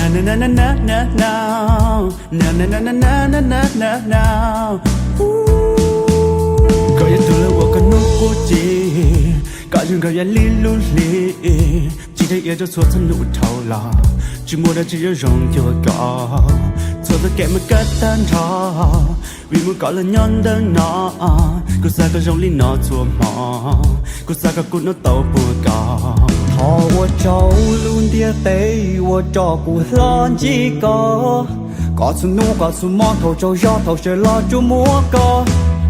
Na na na na na na, na na na na na na na na. Koj yog tus hlub uas koj hnub qub ci, koj yeej nkag yam li lub hli, tsis deb iav rau txhua txhua nub dhau los, tsis muaj dab tsi yuav zoo cuag koj. Txhua txoj kev mas kawg tag nrho, vim muaj koj los nyob ntawm no. Kuv xav koj zoo li no txhua hmo, kuv xav kom kuv hnov tau puag koj. Thov ua tsaug lub ntiaj teb uas rau kuv hlob ntsib koj. Koj txhua hnub koj txhua hmo thaum tsaug zog thaum sawv los tsuas muaj koj.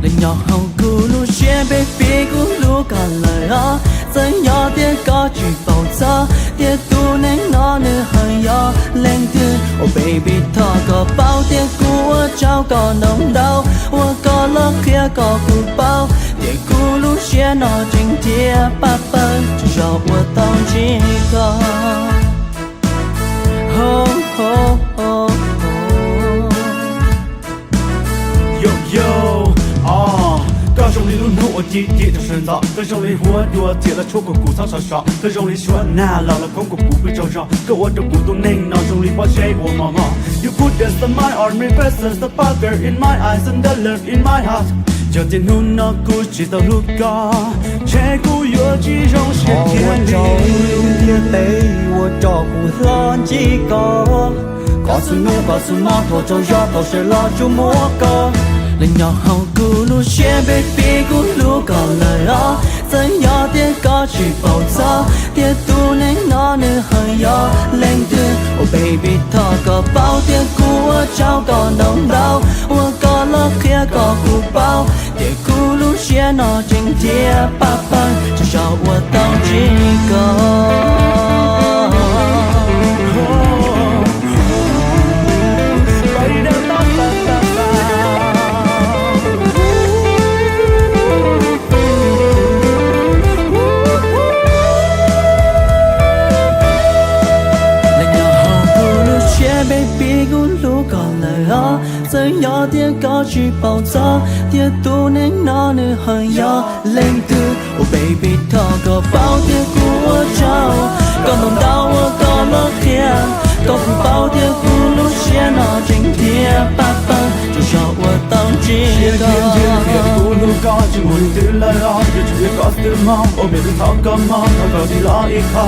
Los nyob hauv kuv lub siab baby kuv hlub koj lawm os. Txawm nyob tias koj tsis paub txog tias tus neeg no nws ho yog leej twg, oh baby thov koj paub tias kuv ua tsaug koj ntau ntau, uas koj los qhia kom kuv paub tias kuv lub siab no tseem tiag pab pawg tsaug zog uas tau ntsib koj. Ho, ho, ho. Yo, yo, o, koj zoo li lub hnub uas ci ci tau sawv ntxov, koj zoo li huab cua txias los tshuab kom kuv txhob sov so, koj zoo li suab nag los los khoob kom kuv pw tsaug zog, koj ua rau kuv tus neeg no zoo li pob zeb uas mos mos. You put the smile on my face, the sparkle in my eyes, and the love in my heart. Yog tias hnub no kuv tsis tau hlub koj, ntshe kuv yuav tsis zoo siab thiab li. Ntiaj teb uas rau kuv hlob ntsib koj, koj txhua hnub koj txhua hmo thaum tsaug zog thaum sawv los tsuas muaj koj. Los nyob hauv kuv lub siab baby kuv hlub koj lawm os. Txawm nyob tias koj tsis paub txog tias tus neeg no nws ho yog leej twg, oh baby thov koj paub tias kuv ua tsaug koj ntau ntau, uas koj los qhia kom kuv paub tias kuv lub siab no tseem tiag pab pawg tsaug zog uas tau ntsib koj. Los nyob hauv kuv lub siab baby kuv hlub koj lawm os. Txawm nyob tias koj tsis paub txog tias tus neeg no nws ho yog leej twg, oh baby thov koj paub tias kuv ua tsaug koj ntau ntau, uas koj los qhia kom kuv paub tias kuv lub siab no tseem tiag pab pawg tsaug zog uas tau ntsib koj. Kuv hlub koj tsis muaj leej twg lawm os, yuav tsum yog koj xwb mog, oh baby thov koj mog, thov koj tig los ib qho.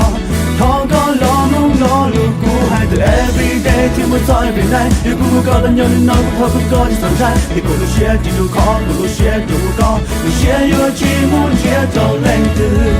Thov koj los mloog lo lus kuv hais through every day thiab mus txog every night. Yog kuv hlub koj los nyob li no kuv thov kom koj tsis txhob ntshai, vim kuv lub siab tsis tu koj, kuv lub siab tu koj, lub siab yuav tsis mus nrhiav rau leej twg.